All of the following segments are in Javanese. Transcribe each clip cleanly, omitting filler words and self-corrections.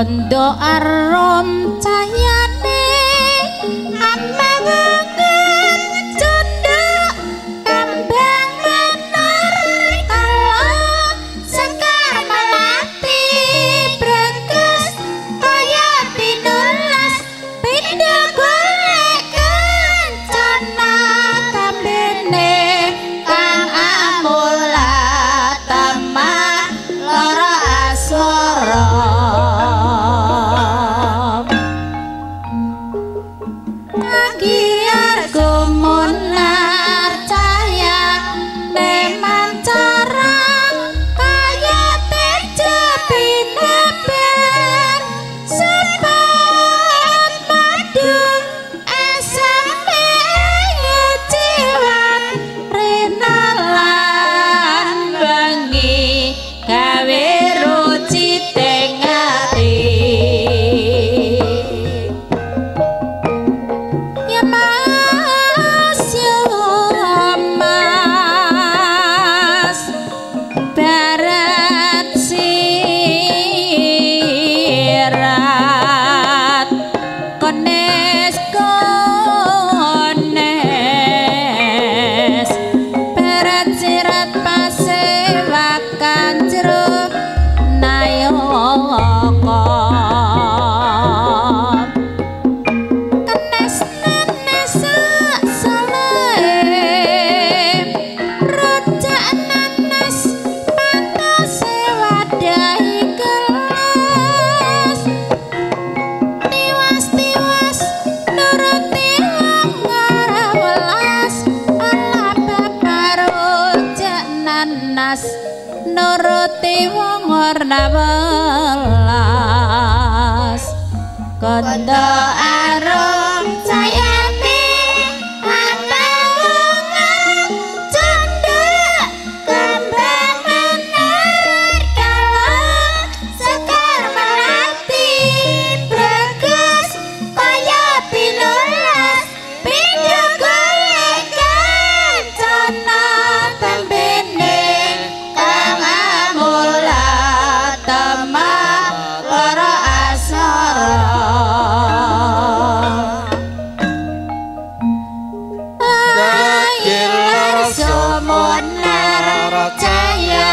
Kondo arum cahyane amangan cunduk kembang menar kala sekar melati brekes kaya tinulas pindho golek kencana tambene kang amula temah lara aswara. Nuruti wong ora welas kondo arum cayane amangan cunduk kembang menar kala sekar melati breges kaya tinulas pindho golek kencana tembene kang amula temah lara asara. Agilar sumunar cahya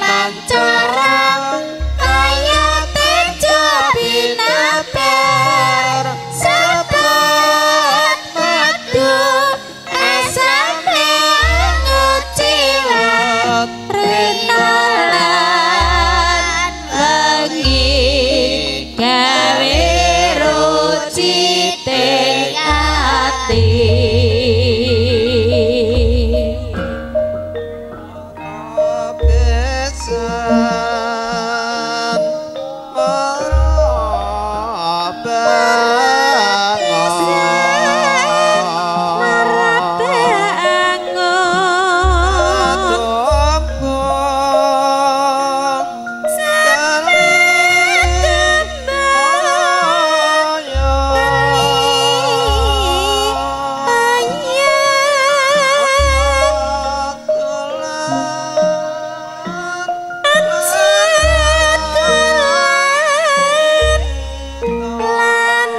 mancarang kaya tejo binabar sepet madu esame nguciwat rinalan wengi gawe rucite ati. Lan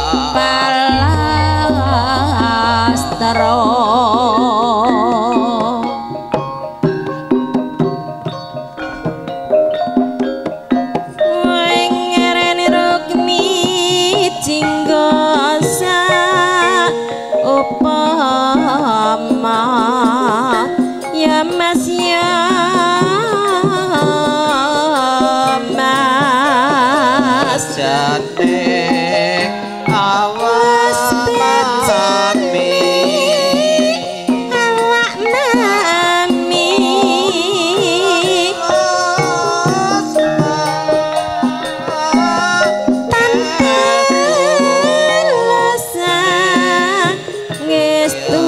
Palastra ya Mas ya Mas jane awak mami awak mami tanpa alasan ngestu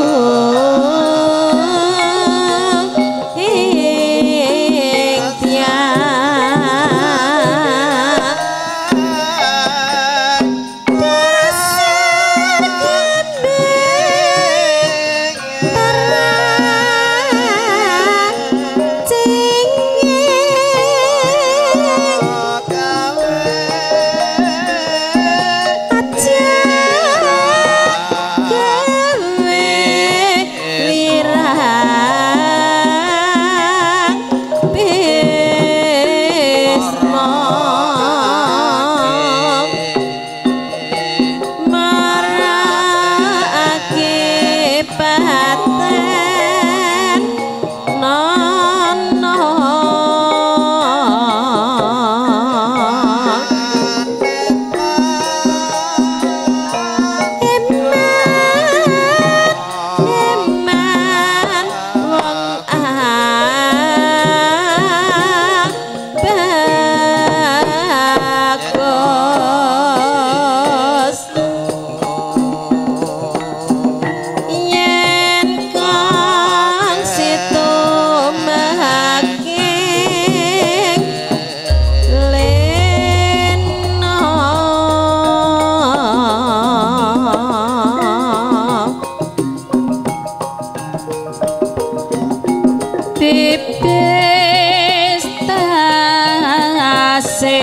tipis tase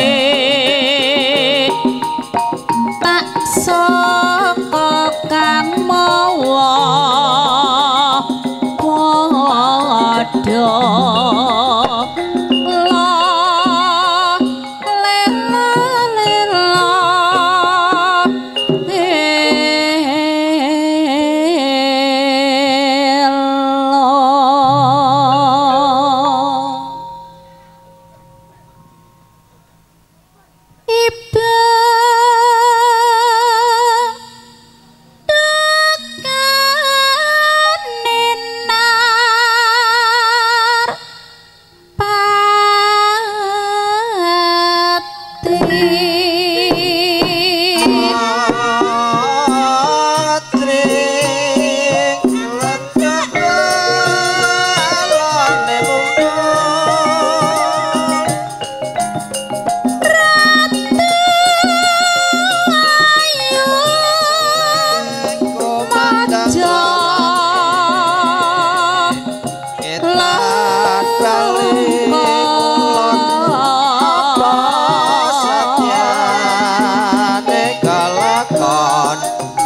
tak saka kang mawa padha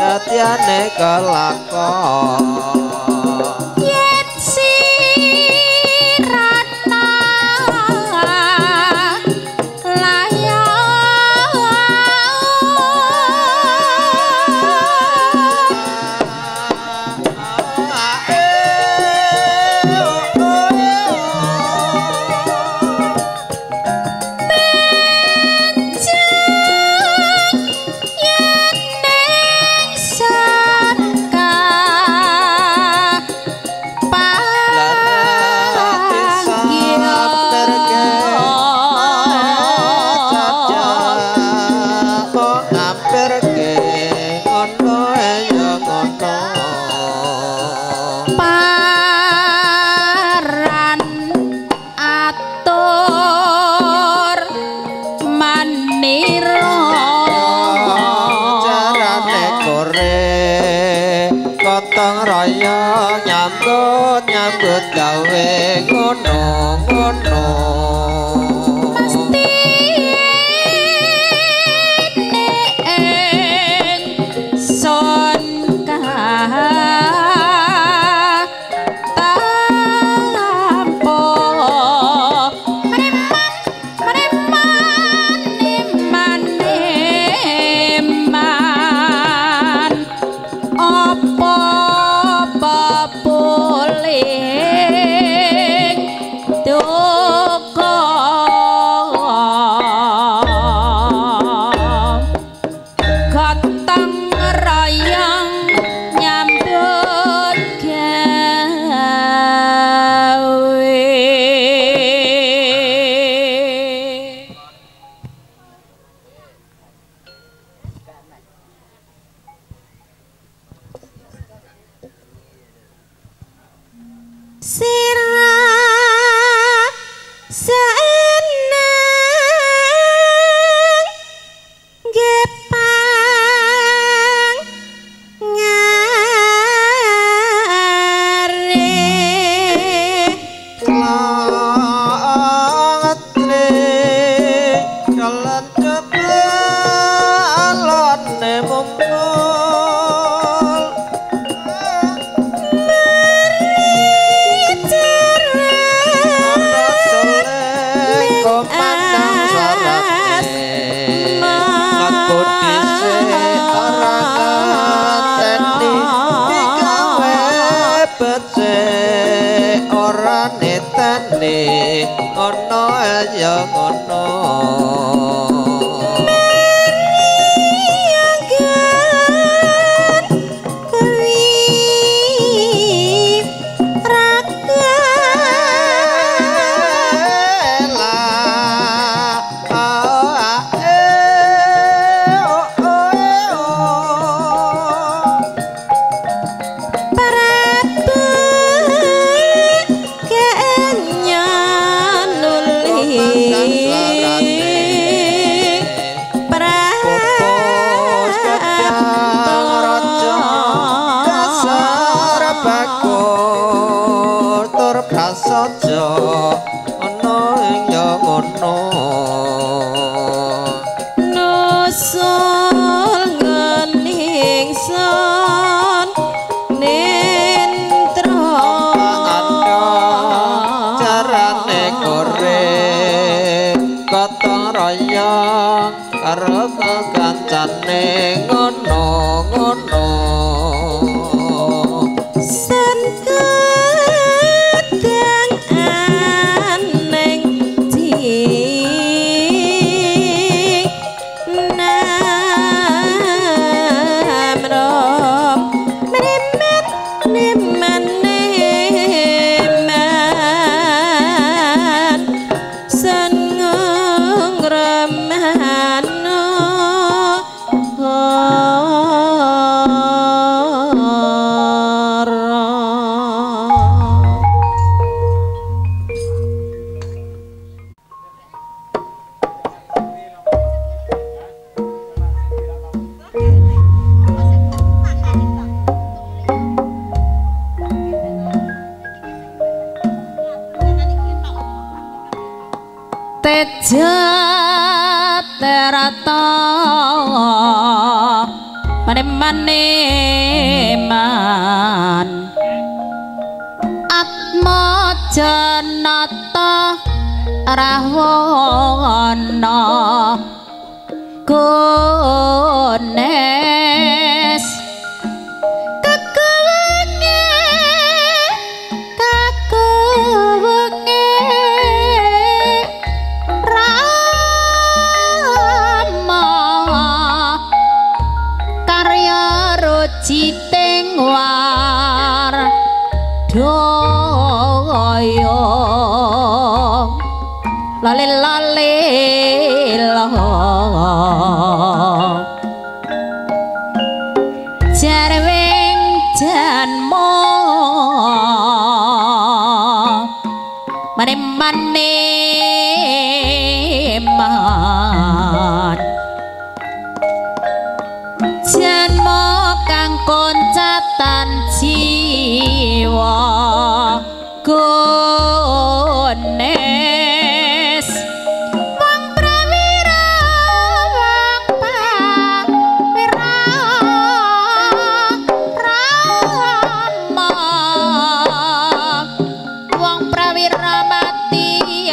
Setyane kelakon yen sirana layon paran atur manira carane kore gotong royong nyambut nyambut gawe ngono ngono mesti ing royong nyambut gawe. Sirah seneng gepang ngare Latri jalan cepalane mumpul komandang sarate ngaku dhisik ora ngenteni digawe becik ora niteni ngono ya ngono. Prasaja ana ing ya ngono nusul ngeningson nentra ana carane kore gotong royong karo kancane ngono ngono. Teja terata maneman atma janata rahwana gones kekuwenge kakuwenge Rama karya ruciting wardaya lale lale jarwing janma mane man janma kang koncatan jiwa gones wong prawira wong prawira Rama wong prawira mati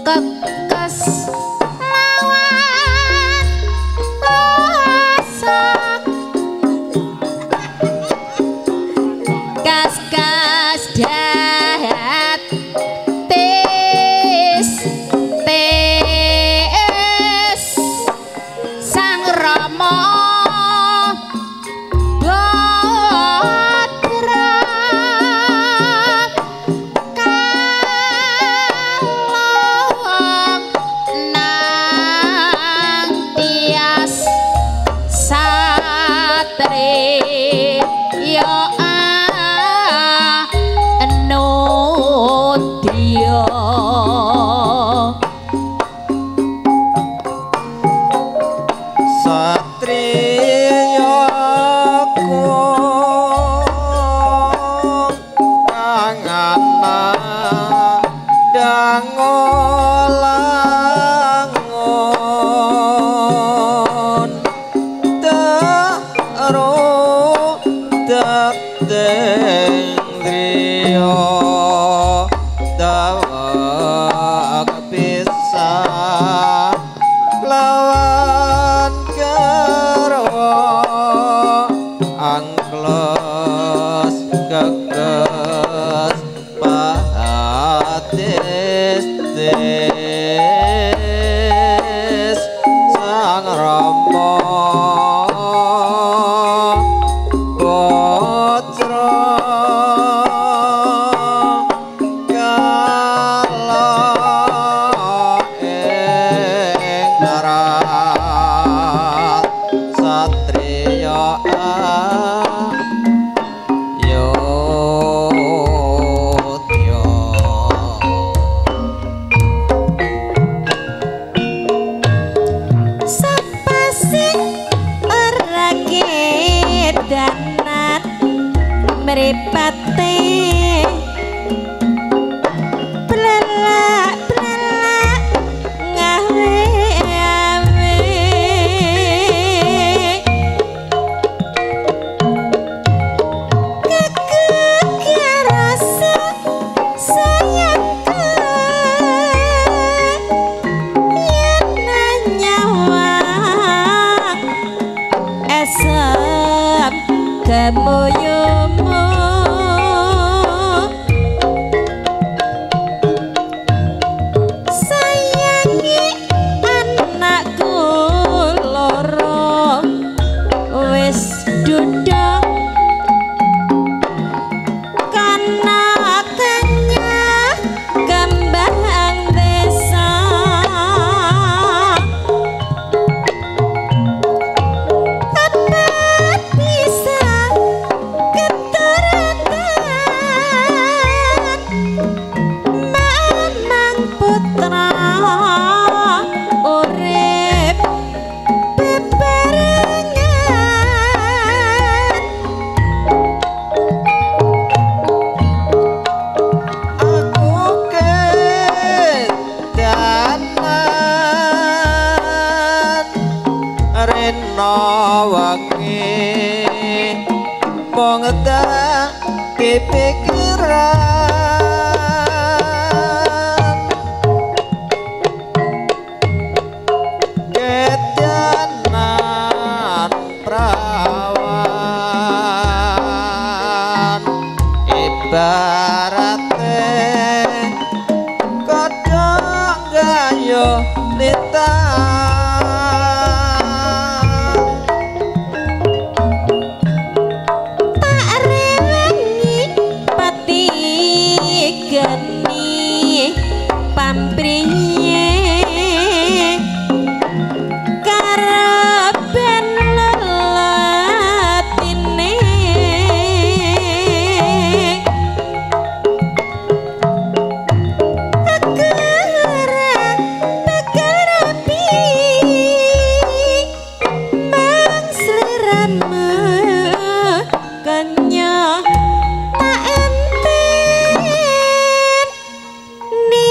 Kekes lawan pasak kas-kas dahat tis tis Sang Rama Badra kalong nang tias satriya anudya. Satriya kang ana dango langon tero dateng driya dawak pisah lawan garwa angklos kekes pahatis tis Sang Rama Putra kala ing darat satriya ayodya. Sapa sing ora kedanan mripate blelak-blelak ngawe-awe kekek rasa sayangku yen nyawang esem kemuyumu sayangi anakku loro wis duduk kana kenya kembang desa kapan bisa keturutan Mamang putra urip bebarengan. Aku kedanan rena wengi mung dadi pikiran kedanan prawan ibarate kodhok gayo lintang. Tak rewangi pati geni pampriye karepen lelatine akara bakarapi mang sliramu kenya tak enten ni.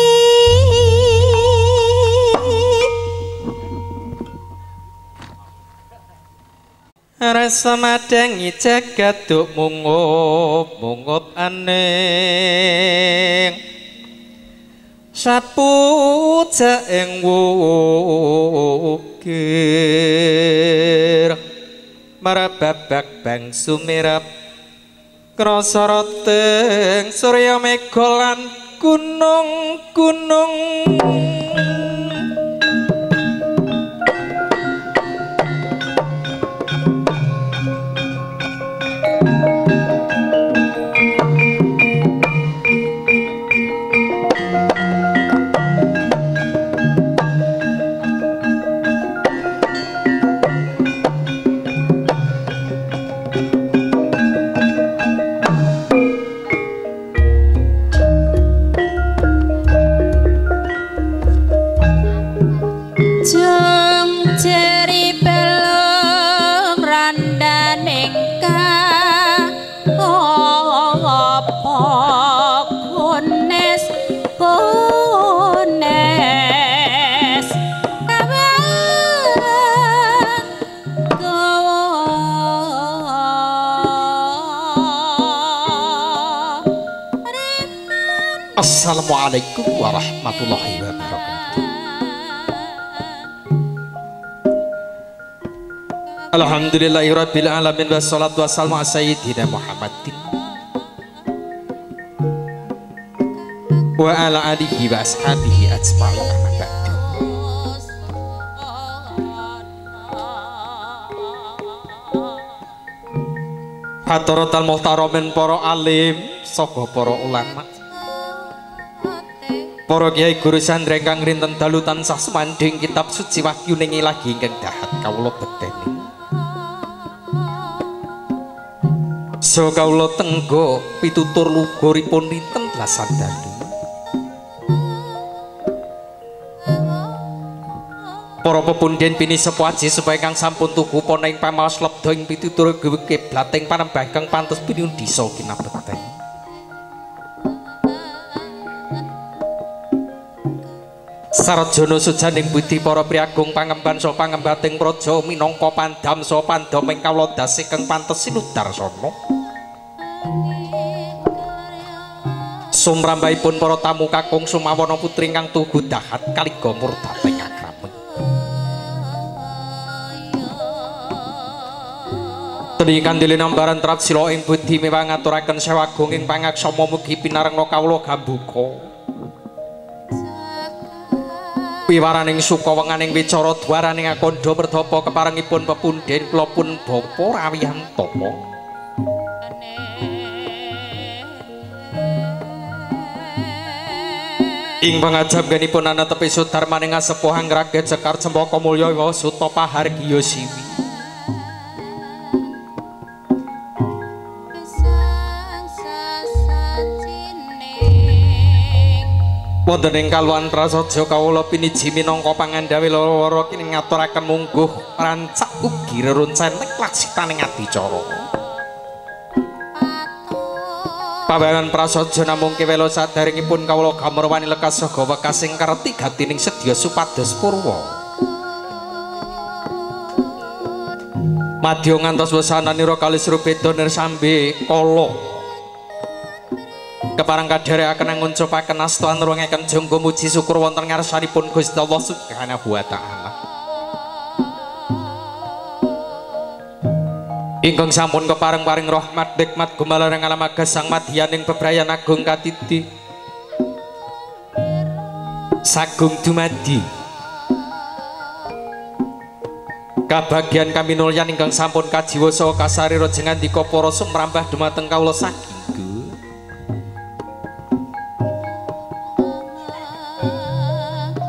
Rasa madangi jagat duk mungup mungup aning Sapuja ing wukir marababak bang sumirap krasa roteng surya mega lan gunung-gunung. Assalamualaikum warahmatullahi wabarakatuh. Alhamdulillahirabbil alamin wassalatu wassalamu ala sayyidina Muhammadin wa ala alihi wa ashabihi ajma'in, amma ba'du. Hadaratal muhtaramin, para alim saha para ulama, para kiai guru santri ingkang rinten dalu tansah sumandhing kitab suci wahyu ning ilahi ingkang dahat kawula bekteni. So kawula tenggo pitutur luguripun rinten belasan dalu. Para pepundhen pinisepuh aji supaya ingkang sampun tugu pana ing pamaos lebda ing pitutur kiblat ing panembah ingkang pantes pinuwun disa kinabekten. Sarjana sujaning budi para priagung pangemban saha pangembating praja minangka pandam saha pandaming kawula dase kang pantes sinudarsana. Sumrambahipun para tamu kakung sumawana putri ingkang tugu dahat kaliga murdating akrami. Tri kandhile nambaran trap sila ing budi mewah ngaturaken sewagung ing pangaksama mugi pinarengna kawula gambuka. Wiwaraning suka wenganing wicara dwaraning akandha perdapa keparengipun pepundhen kula pun Bapa Rawiyantama. Ing pangajabganipun anetepi sudarmaning asepuhan rakyat Sekar Cempaka Mulya Suta Pahargya Siwi. Wonten ing kaluwan prasaja kawula piniji minangka pangandhawe lara kini ngaturaken mungguh rancak ugi reroncen laksitaning adicara. Pawayan prasaja namung kewela sadaringipun kawula gamerwani lekas saha wekasing kerti gatining sedya supados purwa. Madya ngantos wosananira kalis rubeda nirsambe kala. Kepareng kadherekaken nguncupaken asta nurungaken jangga muji syukur wonten ngarsanipun Gusti Allah Subhanahu wa taala. Ingkang sampun kepareng paring rahmat nikmat gumalareng alam agesang madyaning bebrayan agung katiti sagung dumadi. Kabagyan kaminulyan ingkang sampun kajiwa saha kasarira jengandika para sumrambah dumateng kawula saking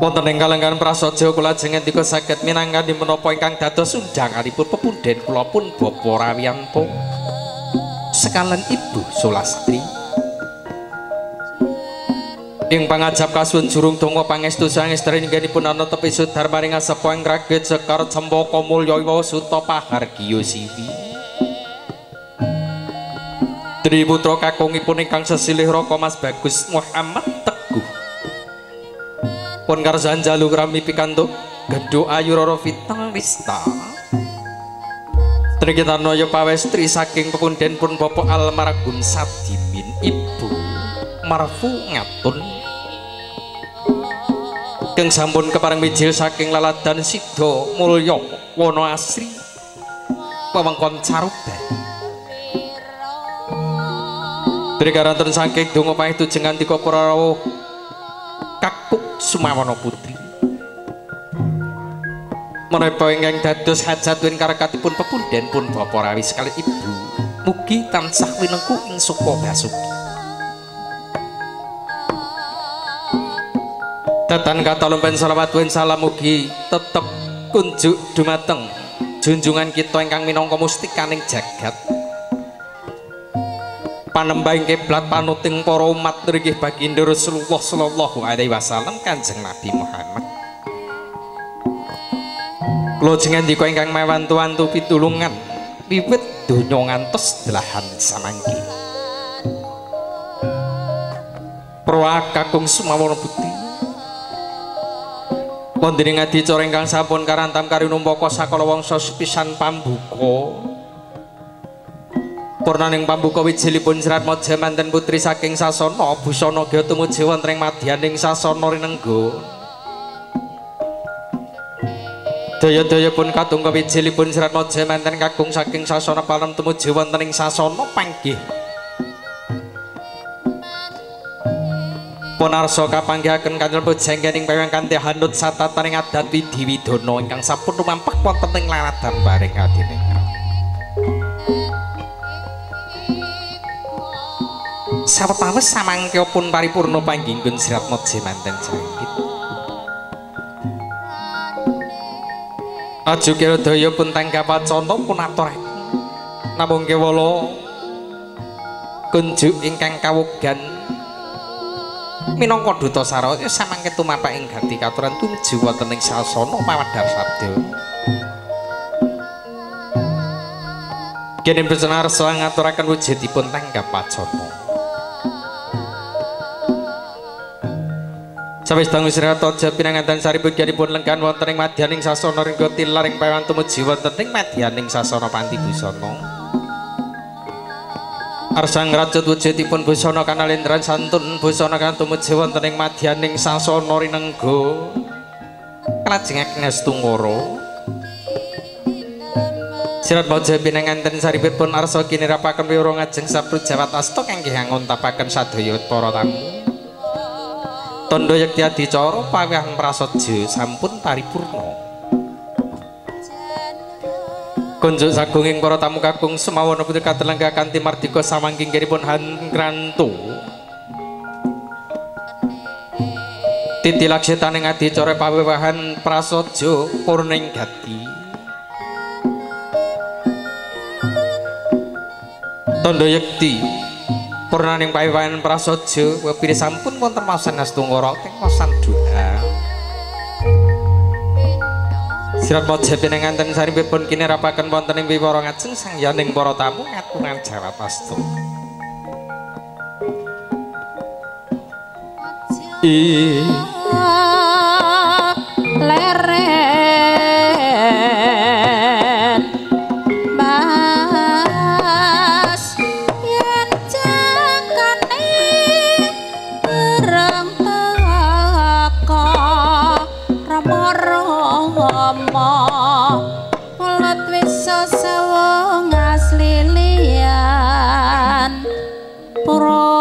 wonten ing kalenggan prasaja kula ajeng ngendika saged minangkani menapa ingkang dados undanganipun pepundhen kula pun Bapa Rawiyanto sekalian Ibu Sulastri. Ing pangajap kasuwun jurung donga pangestu sangestrinipun anetepi sudarmaning asepuhan rakyat Sekar Cempaka Mulya Suta Pahargya Siwi. Tri putra kakungipun ingkang sesilih Raka Mas Bagus Muhammad Teguh pun karsan jalu rami pikantuk gedho ayu Roro Fitang Rista. Trikitanoyo pawestri saking pepundhen pun Bapak Almarhum Sadimin Ibu Marfu Ngatun. Ingkang sampun kepareng mijil saking laladan Sida Mulya Wana Asri wewengkon Caruban. Trikarantun saking donga pangestu jengandika para rawuh Kakuk Sumawana Putri. Menapa ingkang dados hajat win karekatipun pepundhen pun Bapak Rawi sekali Ibu mugi tansah winengku ing suka basuki. Datan katalumpen selawat wen salam mugi tetep kunjuk dumateng junjungan kita ingkang minangka mustikaning jagat. Panembahing kiblat panuting para umat nggih baginda Rasulullah sallallahu alaihi wasallam Kanjeng Nabi Muhammad. Kula jengandika ingkang mawantu-wantu pitulungan wiwit donya ngantos delahan samangke. Pra Kakung Sumawana Putri. Wonten ing adicara ingkang sampun karantam karinumpaka sakala wangsa sepisan pambuka. Purnaning pambuka wijilipun Serat Maja manten putri saking sasana busana gya tumuju wonten ing madyaning sasana rinengga. Daya-daya pun katungka wijilipun Serat Maja manten kakung saking sasana palem tumuju wonten ing sasana panggih. Punarsa kapanggihaken kanthi pujangganing pawang kanthi hanut satataning adat widhi widana ingkang sampun lumampah wonten ing laladan paring adiningrat. Sawetawis samangke pun paripurna panggihipun Serat Maja manten jangkit. Aja kira daya pun tanggap wacana pun aturaken. Namung kewala kunjuk ingkang kawogan minangka duta saraya samangke tumapak ing gati katuran tumuju wonten ing sasana pawadhar sabda. Kene besenarsa ngaturaken wujudipun tanggap wacana. Sawis dangu Siratoja pinanganten saripun lenggan wonten ing madyaning sasana ringga tilar ing pawan tumuju wonten ing madyaning sasana panti busana. Arsa ngracut wujudipun busana kanalendran santun busana kang tumuju wonten ing madyaning sasana rinengga. Kalajengaken astungkara. Sirat Maja pinanganten saripun arsa kinirapaken wiwara ngajeng sabru jawat asta kangge ngontapaken sadaya para tamu. Tandha yekti adicara pawehan prasaja sampun paripurna. Kunjuk sagunging para tamu kakung Sumawana Putri katelengga kanthi mardika samangking-pun hankrantu. Titi laksitaning adicara pawewahan prasaja purning gati. Tandha yekti purnaning pawewahan prasaja wepire sampun wonten waosan astungkara teng waosan doa. Sirat Maja pinanganten saripun kinirapaken wonten ing wiwara ngajeng sangyaning para tamu ngaturan jawab asta. Leren Mas yen jangkane urung teka rama-rama mulut wis sewung asli liyan praja.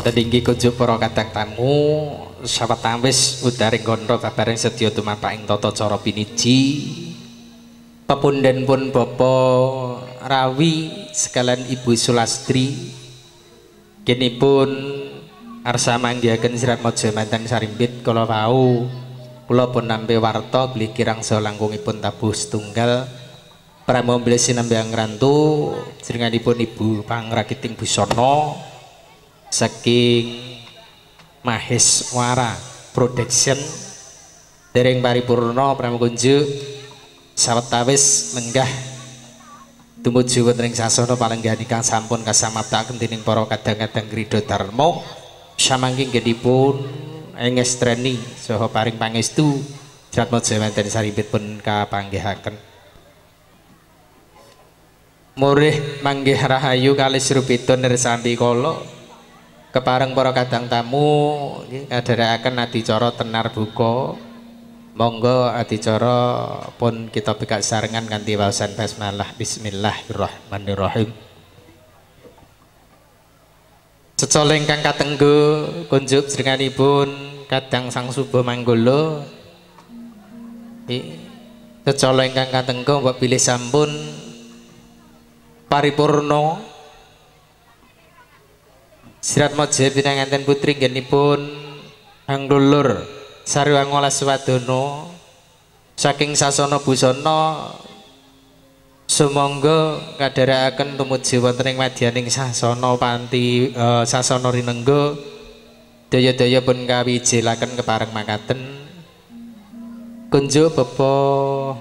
Tedinggi kunjuk para kadang tamu sawetawis udaring gandha babaring sedya tumapak ing tata cara piniji. Pepundhen pun Bapak Rawi sekalian Ibu Sulastri kinipun arsa manggihaken Sirat Maja manten sarimbit kala wau kula pun nampi warta bilih kirang saha langkungipun tabuh setunggal pramila sinambyang ngrantu jenenganipun Ibu Pangrakiting Busana saking Maheswara Production dereng paripurna pramukunjuk sawetawis lenggah tumuju wonten ing sasana palenggahan ingkang sampun kasamaptaken dening para kadang-kadang Krida Dharma samangke nggihipun engestreni saha paring pangestu Sirat Maja wonten sarimbit pun kapanggihaken. Murih manggih rahayu kalih srupita nirsambi kala kepareng para kadang tamu nggih kadherekaken adicara tenar buka. Monggo adicara pun kita bikak sarengan kanthi waosan basmalah. Bismillahirrahmanirrahim. Cecala ingkang katenggo kunjuk jenenganipun kadang Sang Suba Manggala. Cecala ingkang katenggo mbok bilih sampun paripurna. Sirat Maja pinanganten putri nggenipun Hanglulur Sarwangolas Wadana saking sasana busana sumangga kadherekaken tumuju wonten ing madyaning sasana panti sasana rinengga daya-daya pun kawijilaken kepareng makaten. Kunjuk Bapak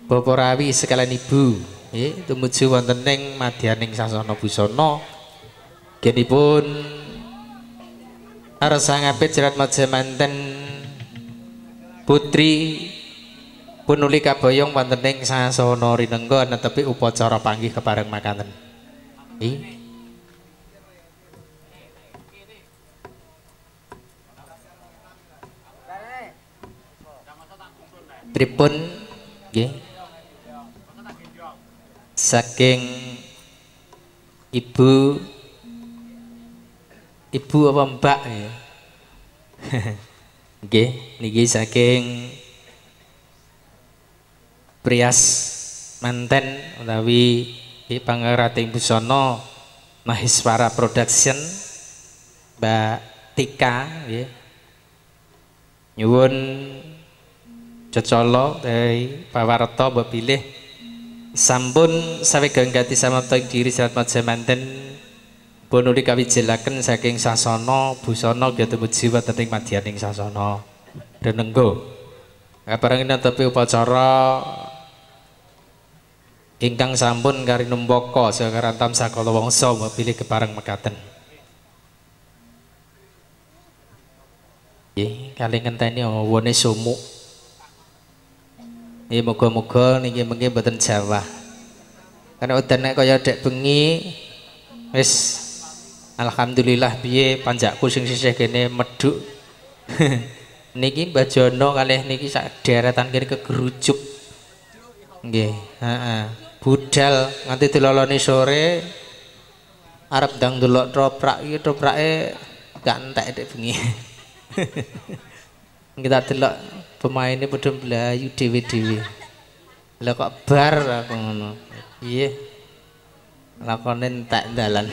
Rawi sekalian Ibu nggih tumuju wonten ing madyaning sasana busana genipun arsa ngapit Serat Maja manten putri punuli kaboyong wonten ing sasana rinengga netepi upacara panggih kepareng makaten. Nggih. Pripun nggih? Saking ibu apa mbak ya? Nggih, niki saking prias manten utawi pangerating busana Mahiswara Production Mbak Tika nggih. Nyuwun cecala dari pawarta mbok bilih sampun sawegeng gati samapta ing diri Serat Maja manten punuli kawijilaken saking sasana busana tumuju wonten ing madyaning sasana rinengga. Kapareng netepi upacara ingkang sampun karinumpaka sakarantam sakala wangsa bilih kepareng mekaten. Nggih, kalih ngenteni awane sumuk. Nggih muga-muga niki mengki mboten jawah. Karena udan nek kaya dek bengi wis alhamdulillah piye panjakku sing sisih kene medhuk. Niki Mbah Jono kalih niki sak deretan kene kegerujuk. Nggih, heeh. Budal nganti diloloni sore arep ndang ndelok toprak iki toprake gak entek dek bengi. Kita delok pemaine padha mlayu dhewe-dhewe. Lah kok bar aku ngono. Piye? Lakone entek dalan.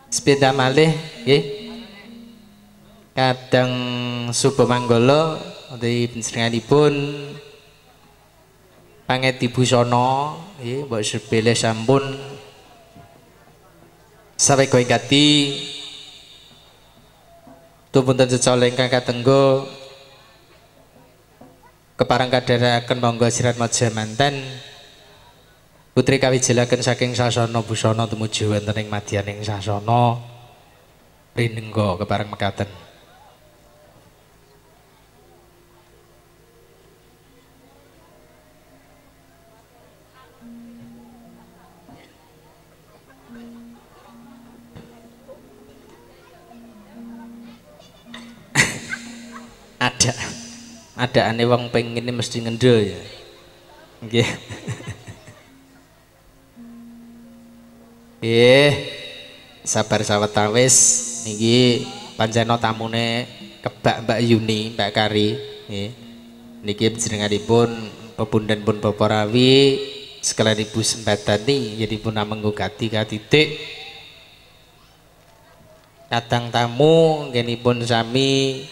Sepeda malih nggih. Kadang Suba Manggala wonten panjenenganipun pangeti busana nggih mbok sepele sampun sawega ing gati tupunten cecala ingkang katenggo kepareng kadherekaken monggo Sirat Maja manten putri kawijilaken saking sasana busana tumuju wonten ing madyaning sasana rinengga kepareng mekaten. Ada ane wong pengen mesti ngendho ya. Nggih. Nggih. Sabar sawetawis niki pancena tamune kebak Mbak Yuni, Mbak Kari nggih. Niki panjenenganipun pepundhen pun Bapak Rawi sekalian Ibu Sembadani yenipun namengku gati katitik. Kadang tamu nggenipun sami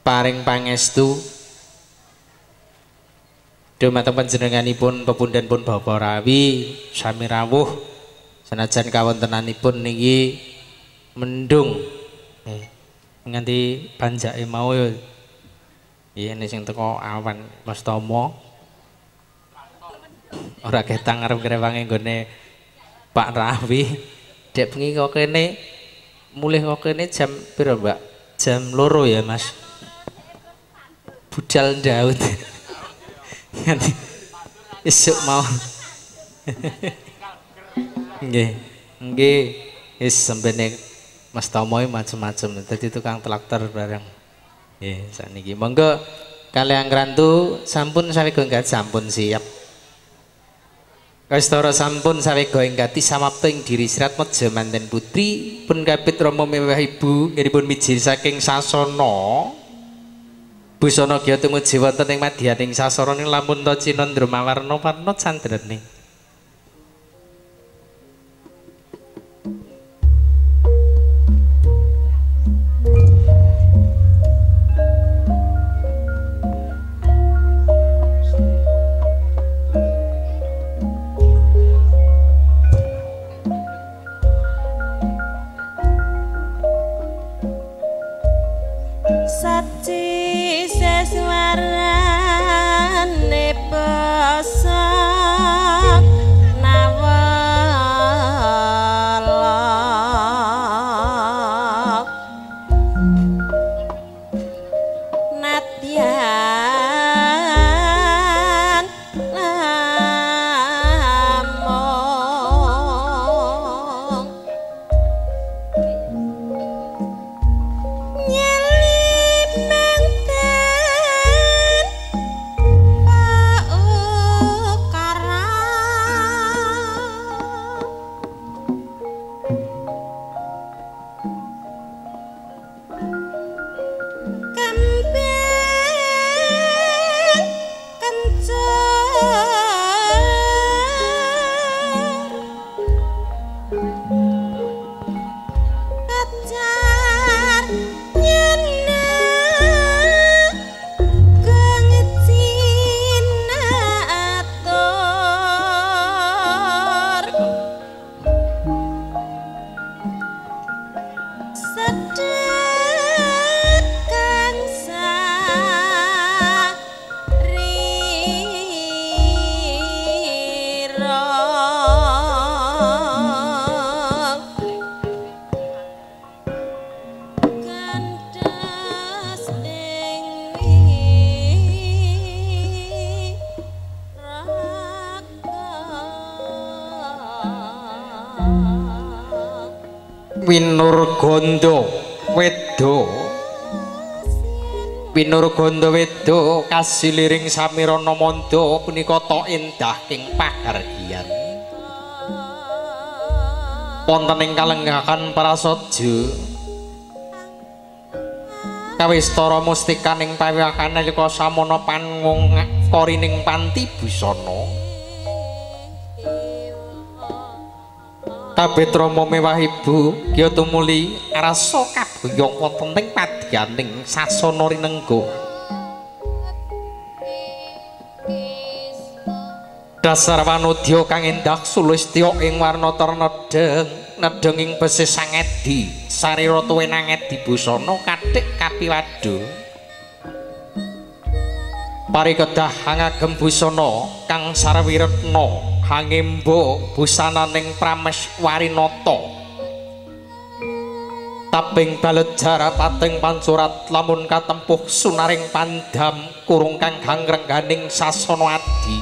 paring pangestu dumateng panjenenganipun pepundhen pun Bapak Rawi sami rawuh senajan kawontenanipun niki mendung nganti panjake mau ya nek sing teko awan Mas Tomo ora ketang arep ngrewangi nggone Pak Rawi dek bengi kok kene mulih kok kene jam piro Mbak? Jam 2 ya Mas. Budal Daud. Esuk mau. Nggih. Nggih, wis sembene Mas Tomo macem-macem dadi tukang traktor bareng. Nggih, sakniki. Monggo kalian ngrantu sampun sawega enggat sampun siap. Kastara sampun sawega enggati samapta ing diri Sri Atmaja manten putri pun kapit rama mewah ibu nggihipun mijil saking sasana busana gya tumuju wonten ing madyaning sasana ning lamun ta cinandra mawarna warna candrane. Saci seswarane basa nawala nadyan lamung Winurganda wedha Winurganda wedha kasiliring samirana mandha punika ta endah ing pahargyan wonten ing kalenggahan prasaja kawistara mustikaning pawiwahan nalika samana pangung korining panti busana. Kabeh rama mewah ibu kya tumuli rasa kaboyong wonten ing padyaning sasana rinengga. Dasar wanudya kang endah sulistya ing warna tarnedheng nedheng ing besis sangedi sarira tuwenang edi busana kathik kapiwadha. Parikedah ngagem busana kang sarwiretna hangemba busananing Prameswarinata. Tabing balejar pating pancurat lamun katempuh sunaring pandam kurung kang gangrengganing sasana adi.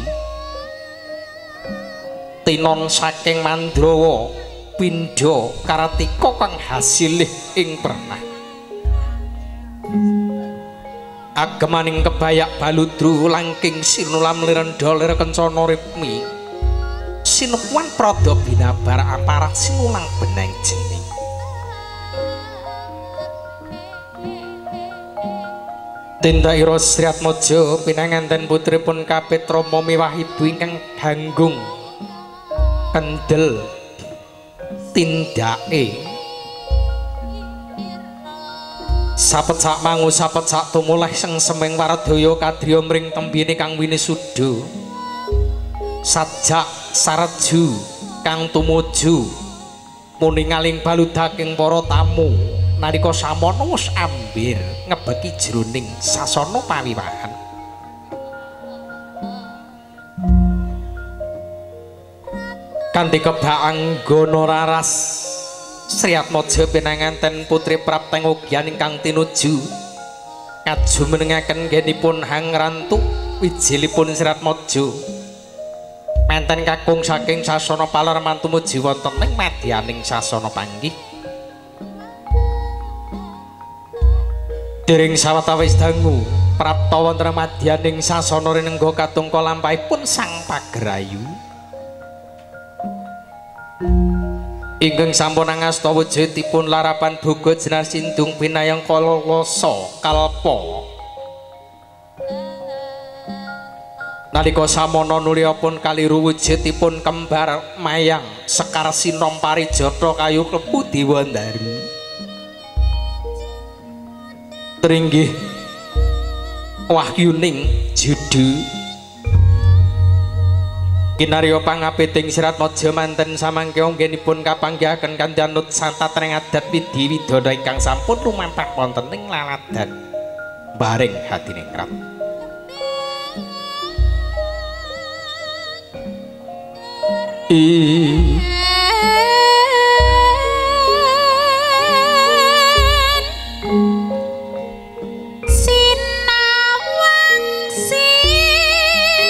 Tinon saking Mandrawa pindha Kartika kang hasilih ing pernah. Agemaning kebayak baludru langking sinulam lirendha lir kencana ripmi. Sinepuan prada binabar aparah sinulang benang jening. Tindak ira Sri Atmaja pinanganten putripun kapit rama miwah ibu ingkang ganggung kendel tindake. Sapecak mangu sapecak tumuleh sengseming waradaya kadriya mring tembine kang winisuda. Sajak sareju kang tumuju muningaling baludaking para tamu nalika samana wis ambir ngebeki jroning sasana pawiwahan. Kanthi kebak anggana raras Sri Atmaja pinanganten putri Prapteng Ugyan ingkang tinuju kajumenengaken nggenipun hangrantu wijilipun Siratmaja menten kakung saking sasana palerman tumuju wonten ing madyaning sasana panggih. Dereng sawetawis dangu prapta wonten madyaning sasana rinengga katungka lampahipun Sang Pagerayu ingkang sampun angasta wujudipun larapan boga jenar sindung pinayang kalasa kalpa. Nalika samana nuliyapun kaliru wujudipun kembar mayang sekar sinom parijata kayu klebu Dewandaru. Tringgih wahyuning judu kinarya pangapiting Siratmaja manten samangke anggenipun kapanggihaken kanthi anut santatring adat widhi widana ingkang sampun lumampah wonten ing laladan bareng hadiningrat. Sinawang sinambi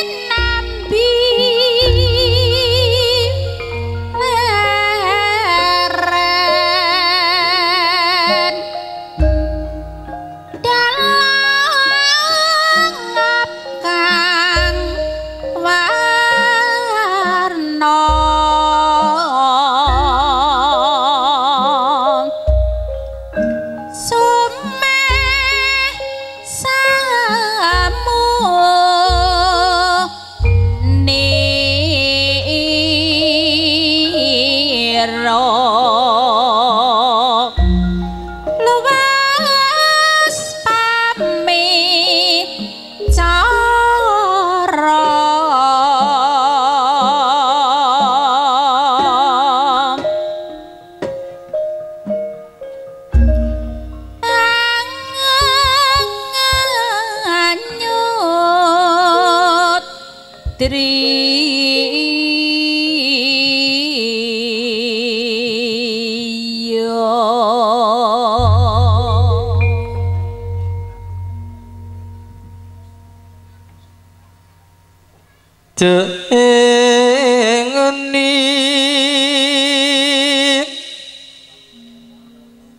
leren dalangap kang warna sumeh samu nira luwes pamit cara anyut driya. Jengeni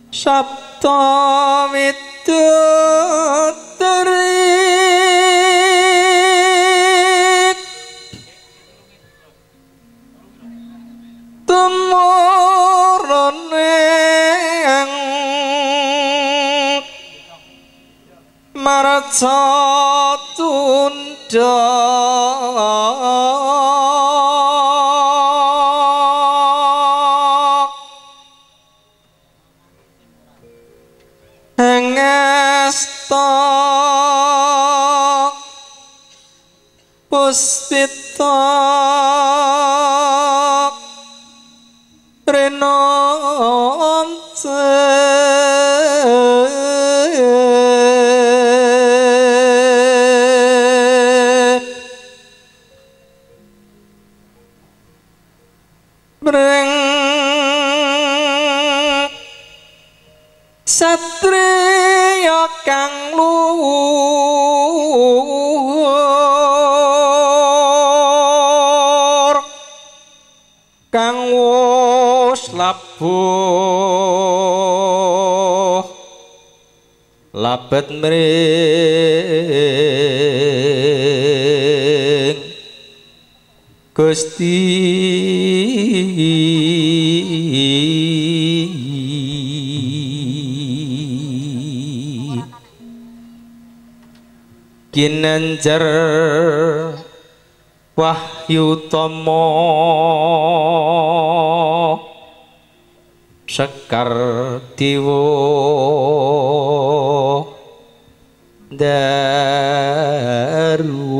sabta widodari tumurun ing marca tunda Hengesta puspita renonce breng satriya kang luhur kang wus labuh labet mring Gusti Ginanjar Wahyu Tama Sekar Dewa Daru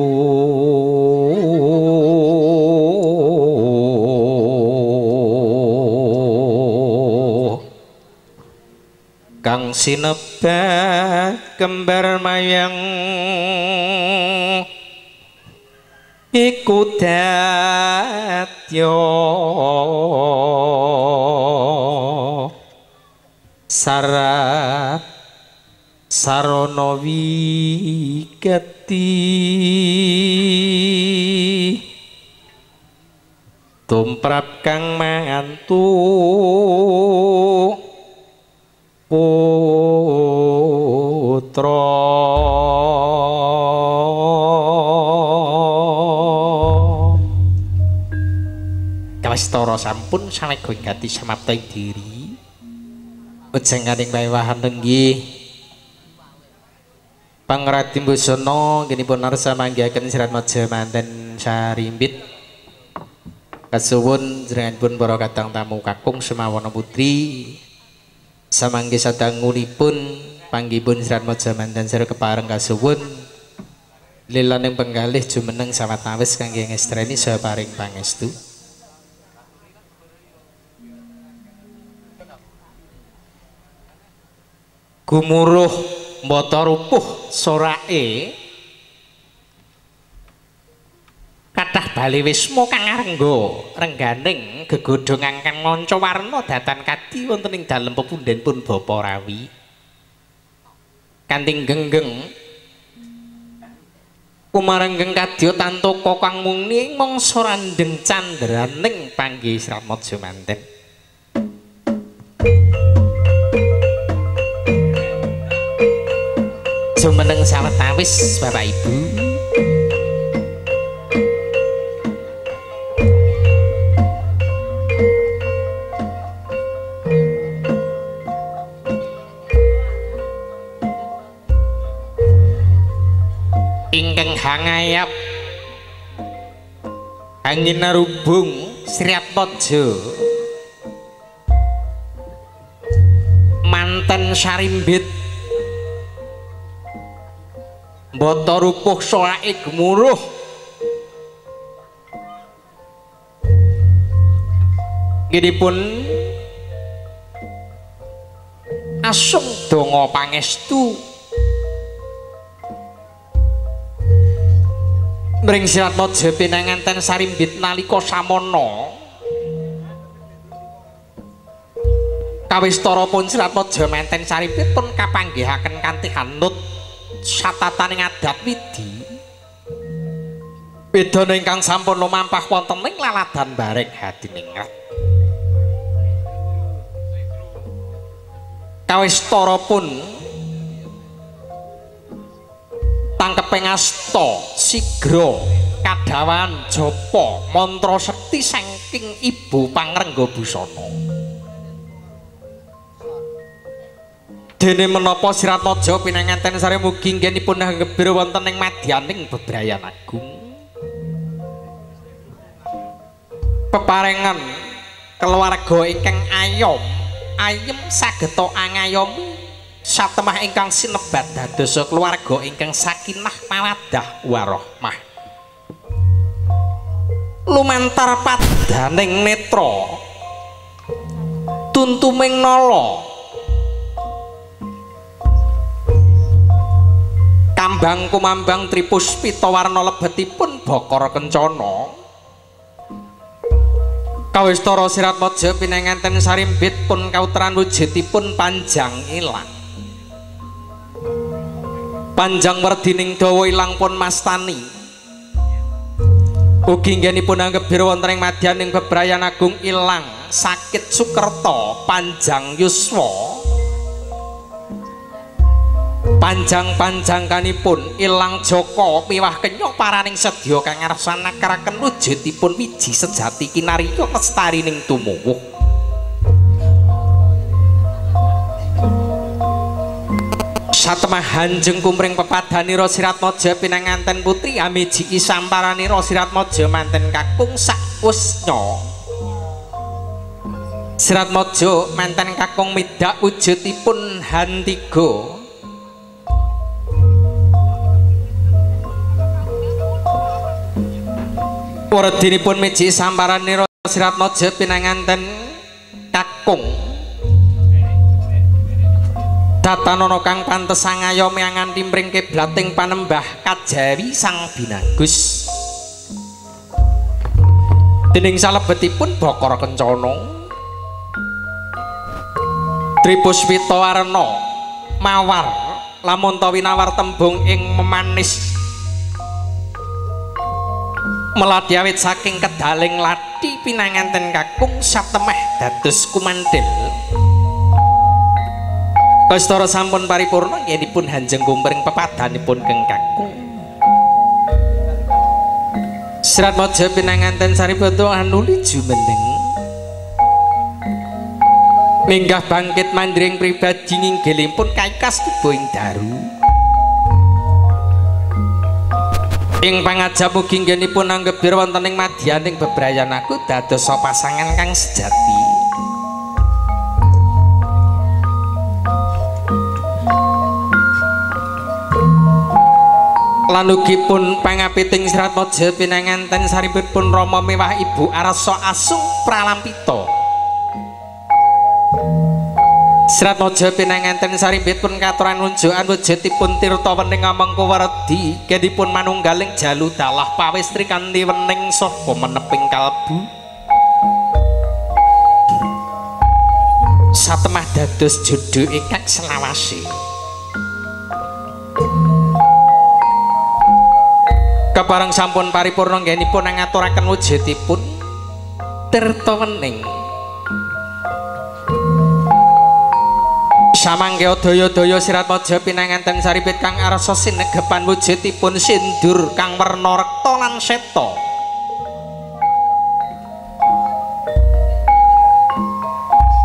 kang sinebat kembar mayang iku dadya syarat Sarana wigati tumrap kang mantu putra. Kawistara sampun samega gati samapta ing diri. Wejenganing paewahan nenggih Pangrati Busana nggih arsa manggihaken Siratmaja manten Sarimbit. Kasuwun jenenganipun para kadang tamu kakung semawana putri samangke sadangunipun panggihipun Siratmaja manten sira kepareng kasuwun lilaning penggalih jumeneng sawetawis kangge ngestreni saha paring pangestu. Gumuruh mbata rupuh sorake kathah bali wisma kang arengga rengganing gegodhong kang manca warna datan kadi wonten ing dalem pepundhen pun Bapa Rawi kanthi genggeng kumarenggeng kadya tantaka kang muni ing mangsa randheng candraning panggih Siratmaja manten. Jumeneng sawetawis Bapak Ibu. Ingkang hangayap angin narubung Siratmaja manten Sarimbit mbata rupuh sorake gemuruh nggihipun asung donga pangestu mring Siratmaja pinanganten Sarimbit nalika samana kawistara pun Siratmaja manten Sarimbit pun kapanggihaken kanthi hanut satataning adat widi wedana ingkang sampun lumampah wonten ing laladan bareng hadiningrat. Kawistara pun tangkeping asta sigra kadawan japa mantra sekti saking ibu pangrengga busana. Dene menapa Siratmaja pinanganten sare mugi nggenipun anggebir wonten ing madyaning bebrayan agung. Peparengan keluarga ingkang ayom, ayem sageta angayomi satemah ingkang sinebat dadosa keluarga ingkang sakinah mawaddah warahmah. Lumantar padaning netra tuntuming nala kambang kumambang tripuspita warna lebetipun bokor kencana. Kawistara Siratmaja pinanganten Sarimbit pun kauteran wujudipun panjang ilang. Panjang werdining dawa ilang pun mastani. Ugi nggenipun anggebir wonten ing madyaning bebrayan agung ilang sakit sukerta panjang yuswa. Panjang-panjang kanipun ilang jaka miwah kenya paraning sedya kang ngarsanakaken wujudipun wiji sejati kinarya lestarining tumuwuh. Satemah hanjeng kumring pepadanira Siratmaja pinanganten putri amijiki samparanira Siratmaja manten kakung sakusnya. Siratmaja manten kakung midak wujudipun hantiga. Werdinipun miji samparanira Siratmaja pinanganten kakung datanana kang pantes angayomi anganti mring kiblating panembah kajawi sang binagus. Dening salebetipun bokor kencana Tripuspita warna mawar Lamun ta winawar tembung ing memanis melati awit saking kedaling lati pinanganten kakung satemah dados kumandel. Kastara sampun paripurna yenipun hanjeng kumpering pepadanipun keng kakung. Serat Maja pinanganten Saribata anuli jumeneng minggah bangkit mandring pribadi nginggilipun kaikas tiba ing daru. Ing pangajap ugi nggenipun anggebir wonten ing madyaning bebrayan aku dados pasangan kang sejati. Lan ugi pun pangapiting Serat Maja pinanganten saripipun Rama miwah Ibu Arsa Asung Pralampita. Serat Maja pinanganten sarimbit pun katuran unjukan wujudipun tirta wening amangka werdi genipun manunggaling jalu dalah pawestri kanthi wening saha meneping kalbu. Satemah dados jodho ingkang selawase. Kepareng sampun paripurna nggenipun ngaturaken wujudipun tirta wening. Samangke daya-daya Serat Maja pinanganten saripit kang arsa sinegepan wujudipun sindur kang werna rekta lan seta.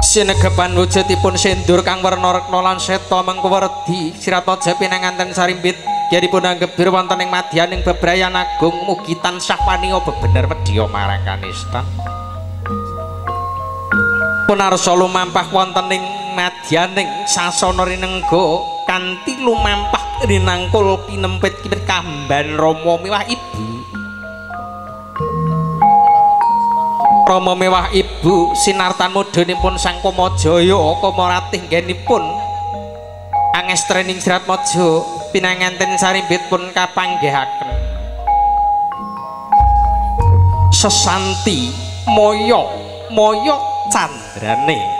Sinegepan wujudipun sindur kang werna rekta lan seta mengko werdi Serat Maja pinanganten sarimbit dipun anggebir wonten ing madyaning bebrayan agung mugi tansah paniya bebener wedya marang kanistan. Punarsa lumampah wonten ing madyaning sasana rinengga kanthi lumampah rinangkul pinempit kipit kamban Rama miwah Ibu. Rama miwah Ibu sinartan mudhanipun Sang Kamajaya Kamaratih nggenipun angestrening Serat Maja pinanganten sarimbit pun kapanggihaken sesanti moyo moyo candrane.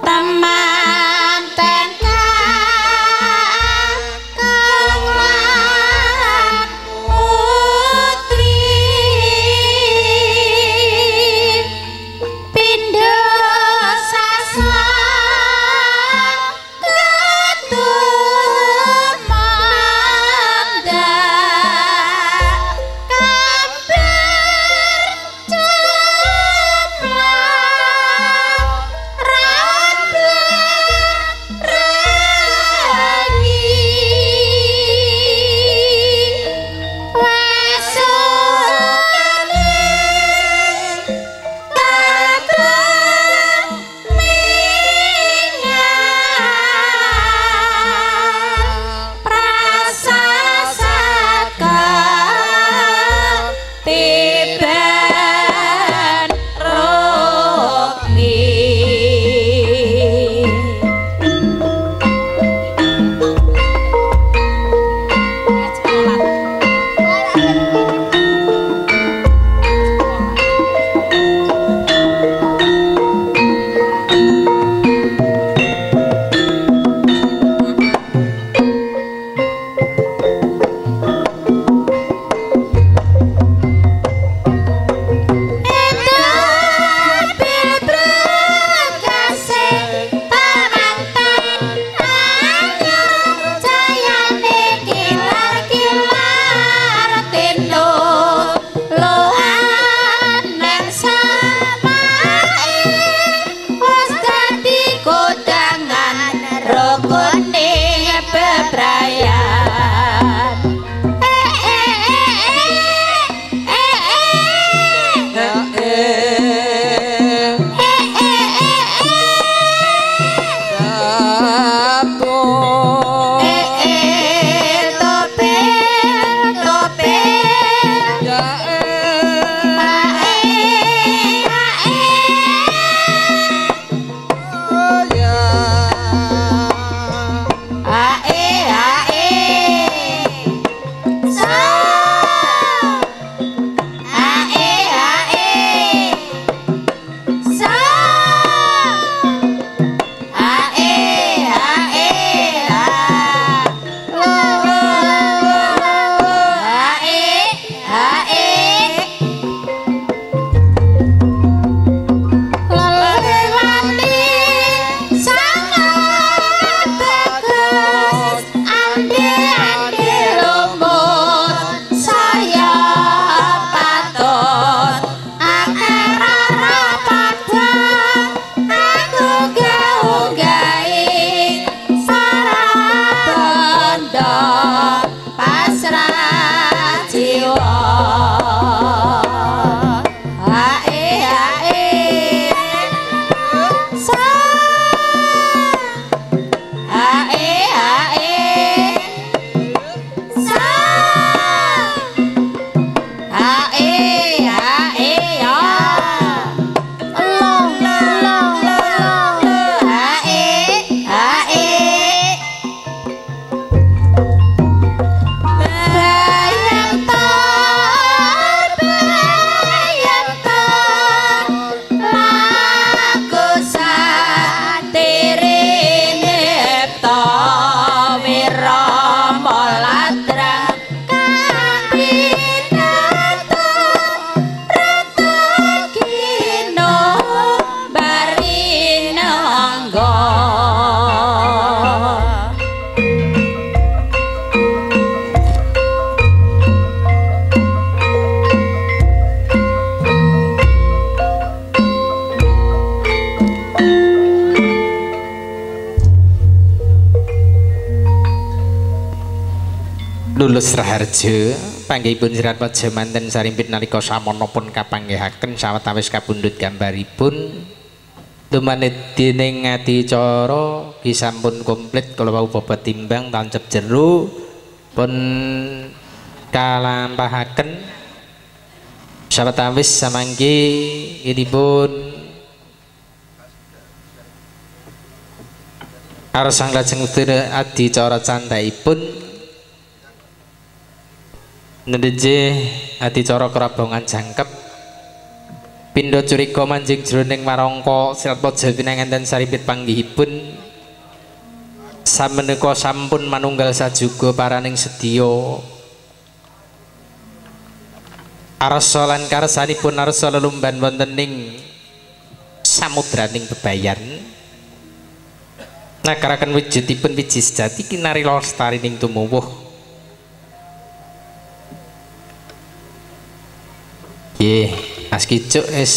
Temanten kakung lan Lulus Raharja panggihipun Sirat Praja manten sarimpit nalika samana pun kapanggihaken sawetawis kapundhut gambaripun dumanit dening adicara ki sampun komplit kala wau bobot timbang tancep jero pun kalampahaken sawetawis samangke inipun arsang lajeng adicara candhaipun nendeje adicara kerabongan jangkep pindha curiga manjing jroning warangka Sirat Praja pinanganten sarimpit panggihipun sameneika sampun manunggal sajuga paraning sedya arsa lan karsanipun arsa lelumban wonten ing samudraning bebayan nagaraken wujudipun wiji sejati kinari lestarining tumuwuh. Nggih, Mas Kicuk wis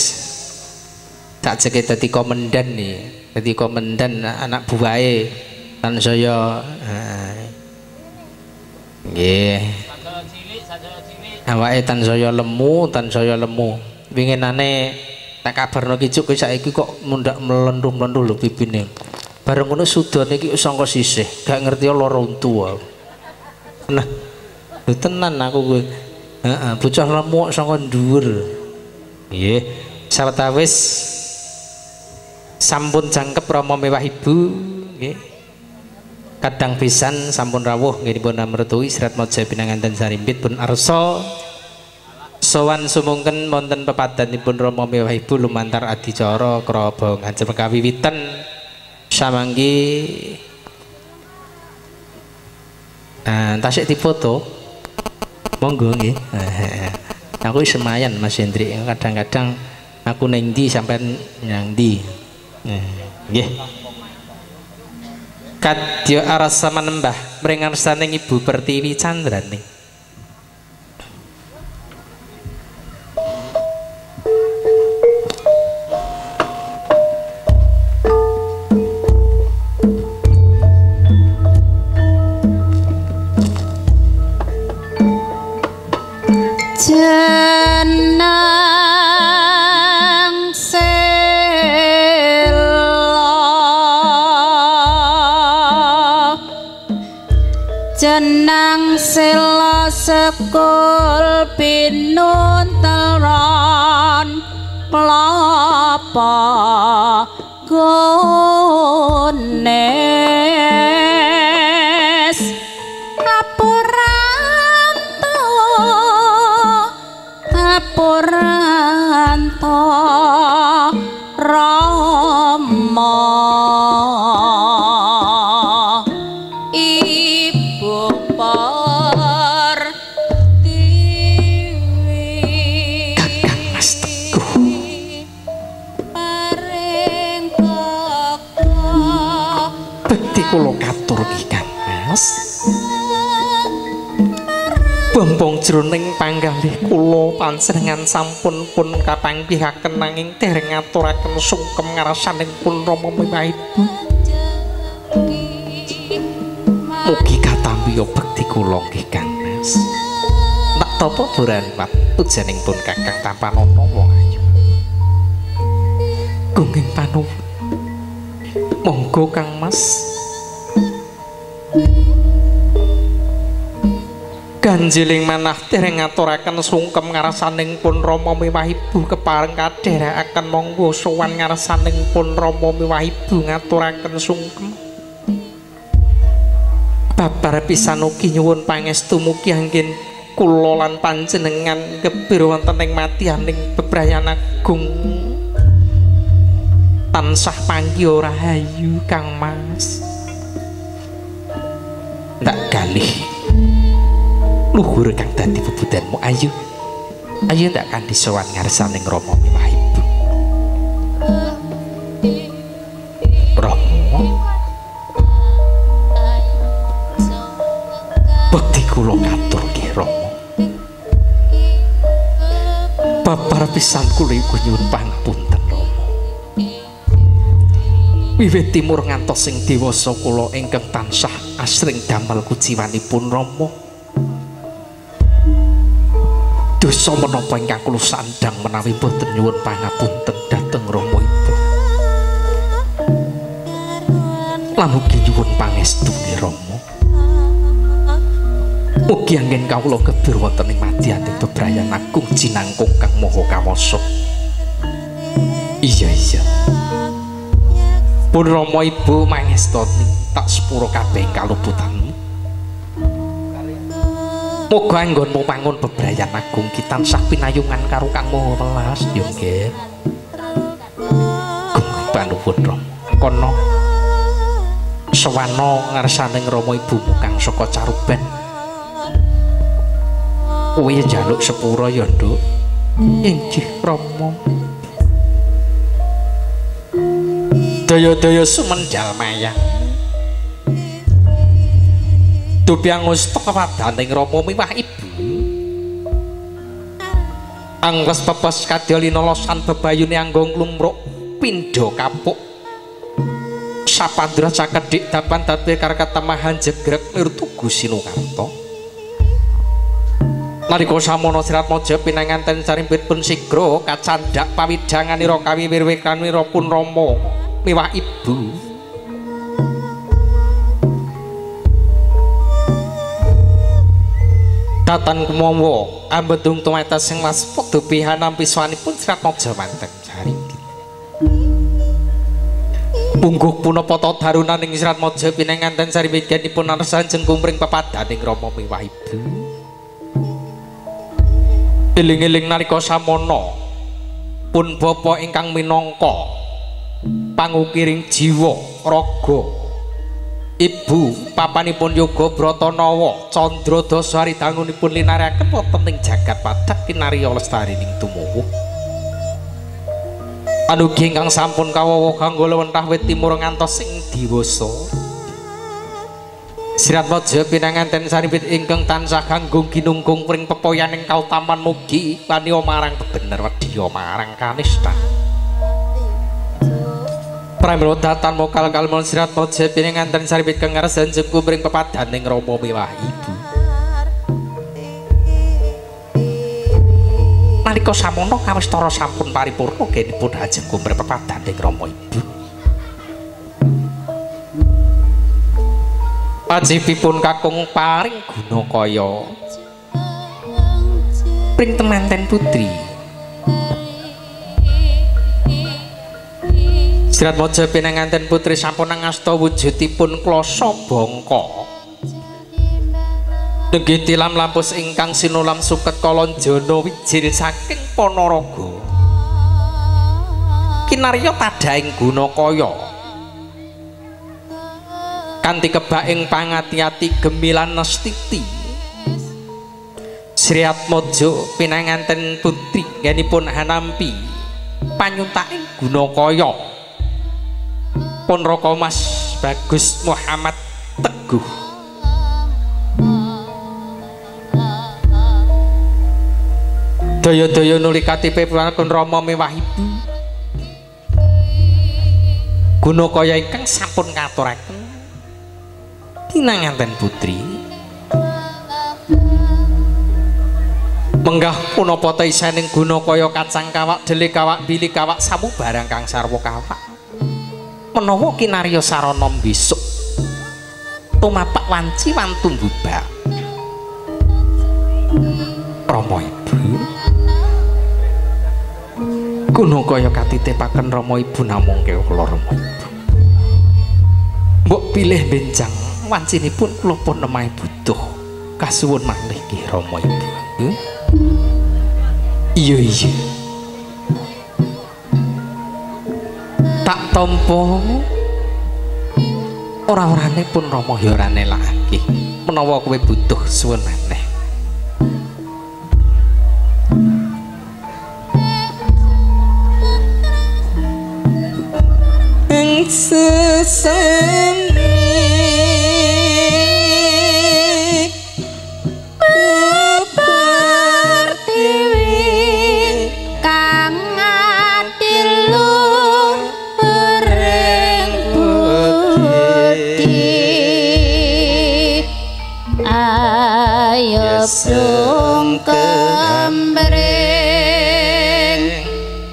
tak jeke dadi komandan nih, dadi komandan anak buahe tansaya. Nggih. Awake tansaya lemu, tansaya lemu. Winginane tak kabarno Kicuk kowe saiki kok mundak mlentuh-mlentuh lho pipine. Bareng ngono sudane iki sangka sisih, gak ngerti lara untu. Nah, lho tenan aku kowe. Heeh, bocah lemu saka dhuwur. Nggih, sawetawis sampun jangkep rama mewah ibu nggih. Kadang pisan sampun rawuh nggih mertui Sirat Praja pinanganten sarimpit pun arsa sowan sumungken wonten pepadanipun rama mewah ibu lumantar adicara krabongan kawiwitan samangke tasik dipoto. Monggo nggih. Aku semayan Mas Hendrik, kadang-kadang aku ning ndi sampean nyang ndi. Nggih. Kadya arasa manembah mring ngarsaning Ibu Pertiwi Candraning. Jenang sela, jenang sela sekul pinunteron klapa gones apuranto Rama Ibu Pertiwi. Kakang Mas Teguh paring bekta bekti kula katur nggih Kang Mas. Bombong jroning panggalih kula panjenengan sampun pun kapanggihaken nanging dereng ngaturaken sungkem ngarsaning pun rama miwah ibu. Mugi katampi bekti kula nggih Kang Mas. Tak tapa boran pujaning pun Kakang tampanana wong ayu. Gunging panuwun. Monggo Kang Mas. Ganjiling manah dereng ngaturaken sungkem ngarsaning pun rama miwah ibu kepareng kadherekaken monggo sowan ngarsaning pun rama miwah ibu ngaturaken sungkem. Babar pisan ugi nyuwun pangestu mugi anggen kula lan panjenengan gebir wonten ing matianing bebrayan agung tansah panggih rahayu Kang Mas. Ndak galih luhur kang dadi bebudanmu ayu. Ayo ndak kanthi sowan ngarsaning Rama miwah ibu. Rama, bekti kula katur nggih Rama. Babar pisan kula iku nyuwun pangapunten Rama. Wiwit timur ngantos sing dewasa kula ingkang tansah asring damel kuciwanipun Rama. Dosa menapa ingkang kula sandhang menawi boten nyuwun pangapunten dhateng Rama Ibu. Lan ugi nyuwun pangestune Rama. Mugi anggen kawula kebir wonten ing madyaning bebrayan agung jinangkung Kang Maha Kawasa. Iya iya. Pun Rama Ibu mangestoni tak sepura kabeh kaluputanmu. Moga anggonmu mangun bebrayan agung ki tansah pinayungan karo Kang Maha Welas ya nggih. Gunging panuwun Rama. Kono sewana ngarsaning Rama ibumu kang saka Caruban. Kowe njaluk sepura ya, Nduk. Inggih Rama. Daya-daya sumendal mayang. Dupi angusta kewadaning Rama miwah ibu. Angles pepes kadya linolosan bebayune anggo nglumruk pindha kapuk. Sapandra cakedhik dapan dadi karkatemahan jegrek mirtugu sinukarta. Nalika samono Siratmaja pinanganten sarimpit pun sigra kacandhak pawidhanganira kawiwir-wikanira pun Rama miwah ibu. Datan kumawa ambedung tumetes sing waspada pihanampi swanipun Siratmaja manten saringgit. Pungguh punapa ta darunaning Siratmaja pinanganten sariwiganipun arsa jengkumring pepadaning Rama miwah ibu. Eling-eling nalika samono pun bapa ingkang minangka pangukiring jiwa raga ibu papanipun Yoga Bratanawa Candra Dasari dangunipun linaryaken wonten ing jagat padhak kinarya lestari ning tumuwuh. Anugi ingkang sampun kawawa kanggo lewentah wit timur ngantos ing diwasa. Siratmaja pinanganten sarimbit ingkang tansah kanggo ginunggung pring pepoyaning kautaman mugi waniya marang bebener wedya marang kanistan. Pramila datan mokal kalmon Siratmaja pinanganten sarimbit kang ngarsan jengku pring pepadaning Rama miwah ibu. Nalika samono kawistara sampun paripurna genipun ajeng kumring pepadaning Rama ibu. Wajibipun kakung paring guna kaya pring temanten putri. Siratmaja pinanganten putri sampun angasta wujudipun klasa bangka. Nenggih tilam lampus ingkang sinulam suket kalanjana wijil saking Panaraga. Kinarya tadhaing guna kaya. Kanthi kebak ing pangati-ati gemilan nestiti. Siratmaja pinanganten putri nggenipun hanampi panyuntaking guna kaya. Pun Raka Mas Bagus Muhammad Teguh. Daya-daya nuli katipe pun Rama miwah ibu. Guna kaya ingkang sampun katuraken pinanganten putri. Menggah punapa ta isaning guna kaya kacang kawak dele kawak bili kawak samu barang kang sarwa kawak. Menawa kinarya sarana besok tumapak wanci wantu mbubak. Rama ibu guna kaya katitipaken Rama ibu namung kewala Rama ibu. Mbok pilih benjang wancinipun kula pun nemahi butuh kasuwun malih nggih Rama ibu. Iya iya. Tak tampa ora-orane pun Rama ya ora nelakake menawa kowe butuh suwun maneh. Ing seseni Pertiwi kang adil luhuring budi. Ayo kembreng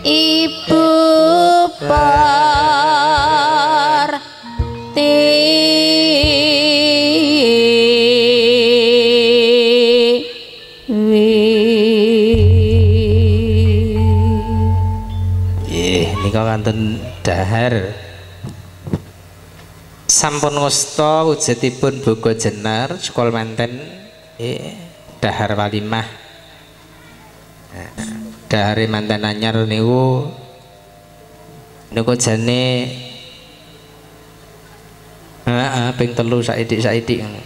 Ibu Pertiwi. Nggih, nika wonten dahar. Sampun ngasta wujudipun boga jenar sekol manten dahar walimah. Dahare manten anyar niku niku jane heeh ping 3 saithik-saithik ngono.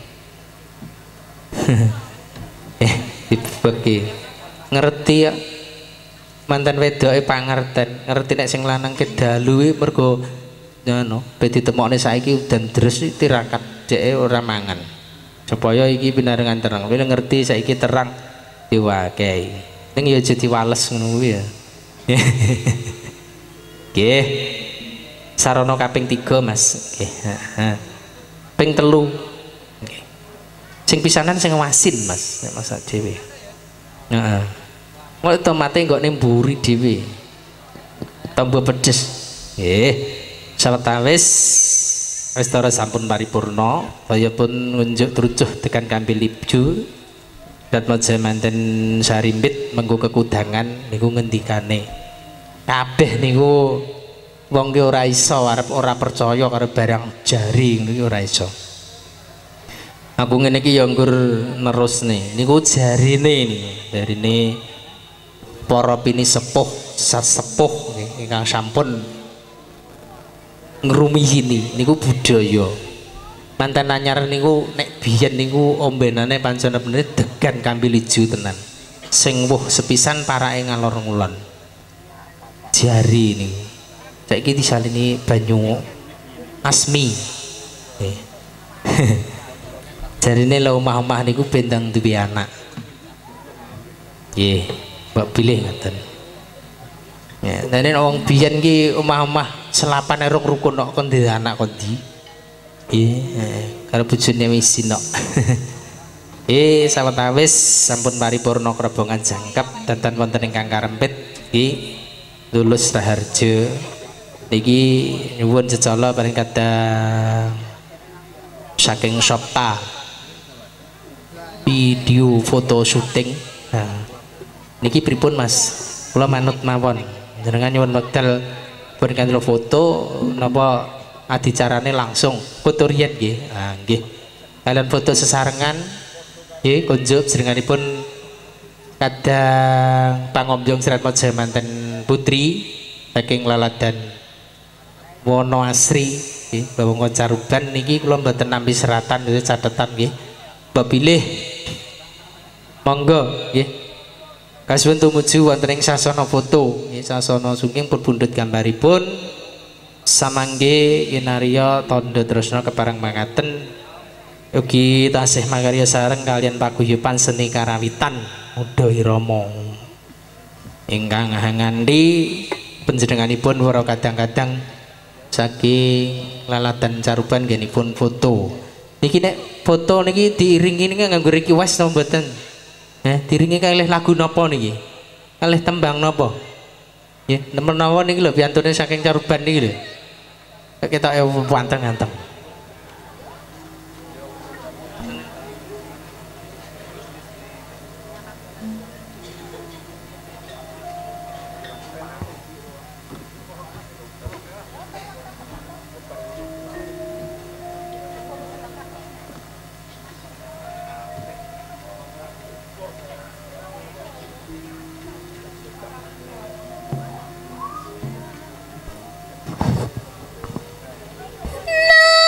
Dibeki. Ngerti ya manten wedoke pangerten, ngerti nek sing lanang kedalu mergo ngono, ben ditemokne saiki udan deres tirakat dheke ora mangan. Supaya iki pinarengan terang. Kowe ngerti saiki terang diwakehi. Ning ya aja diwales ngono kuwi ya. Nggih. Sarana kaping 3, Mas. Nggih, heeh. Ping 3. Nggih. Sing pisanan sing wasin, Mas, nek masak dhewe. Heeh. Engko tomate nggone mburi dhewe. Tambah pedes. Nggih. Sawetawis wis tara sampun paripurna, kaya pun ngunjuk trucuh tekan kambil ibju. Datmaja manten sarimbit mengko kekudangan niku ngendikane. Kabeh niku wong ki ora iso arep ora percaya karo barang jari ngono ki ora iso. Aku ngene iki ya nggur nerusne. Niku jarine niku, jarine para pini sepuh, sat sepuh ingkang sampun ngrumiyini niku budaya. Manten anyar niku nek biyen niku ombenane pancen bener degan kambil ijo tenan. Sing wuh sepisan parake ngalor ngulon. Jari niku. Saiki disalini banyu asmi. Jarine lho omah-omah niku bendang duwe anak. Nggih, mbok pilih ngoten. Ya, nek wong biyen ki omah-omah selapan erong rukun kok kon duwe anak kon ndi? Nggih, karo bojone wis sinok. Sawetawis sampun paripurna krobongan jangkep danten wonten ingkang karempit nggih Lulus Raharjo. Niki nyuwun jejala paring kadang saking Sopta video foto syuting. Nah, niki pripun Mas? Kula manut mawon. Jenengan nyuwun wekdal pun kanthi foto napa adicarane langsung foto riyen nggih. Ah nggih. Kalian foto sesarengan nggih kunjuk jenenganipun kadang pangombyong Serat Manten Putri saking Laladan Wonoasri nggih Bawangkon Caruban niki kula mboten nampi seratan itu catetan nggih. Mbok pilih monggo nggih. Kasuwun tumuju wonten ing sasana foto nggih sasana sungking pun pundhut gambaripun samangke kinarya tandha tresna kepareng mangaten ugi tasih makarya sareng kalian paguyuban seni karawitan Muda Irama ingkang nganti panjenenganipun wara kadang-kadang saking Laladan Caruban nggenipun foto. Niki nek foto niki diiringi niki nganggo request napa mboten? Diiringi kalih lagu napa niki? Kalih tembang napa? Nggih, menawa niki lho piyantune saking Caruban niki lho. Ketoke wanteng-anteng. No!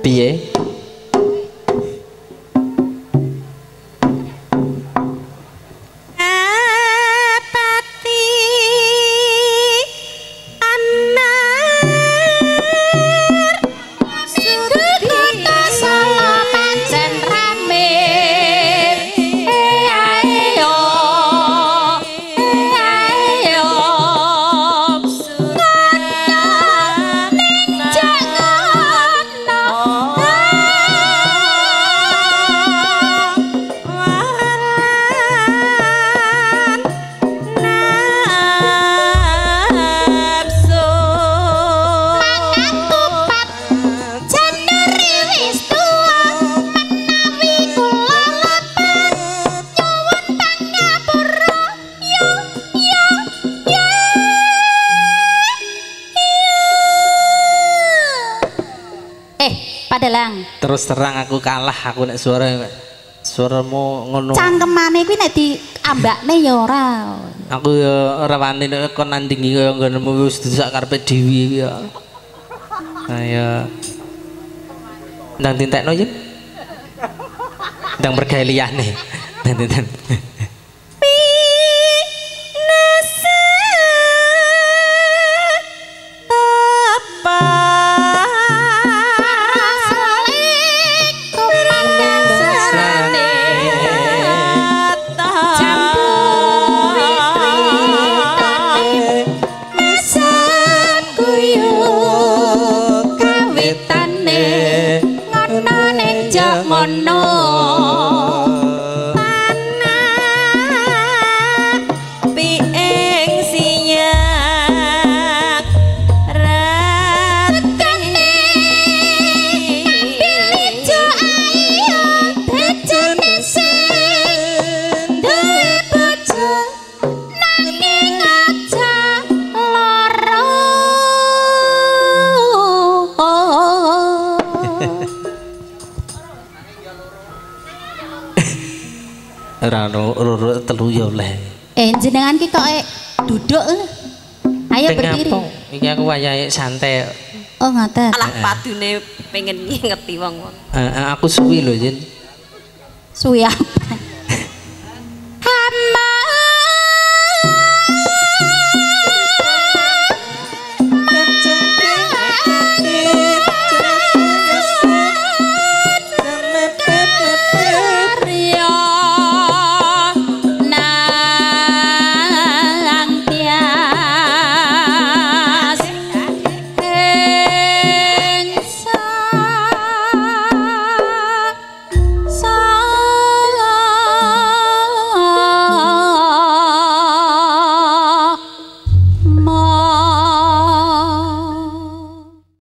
Piye? Pati anar sudi sala pancen rame ayo ayo ning jangan Padelang. Terus terang aku kalah aku nek suara suaramu ngono. Cangkemane kuwi nek diambakne ya ora. Aku ya ora wani nek kon nandingi kaya nggonmu wis sak karepe dhewe ya. Ayo. Ndang dintekno yen. Ndang mergawe liyane. Ndang dinten. Loro telu ya oleh. Jenengan ki kok duduk. Ayo berdiri. Iki aku wayahe santai. Oh, ngoten. Alah padune pengen ngingeti wong-wong. Aku suwi lho, Yen. Suwi apa?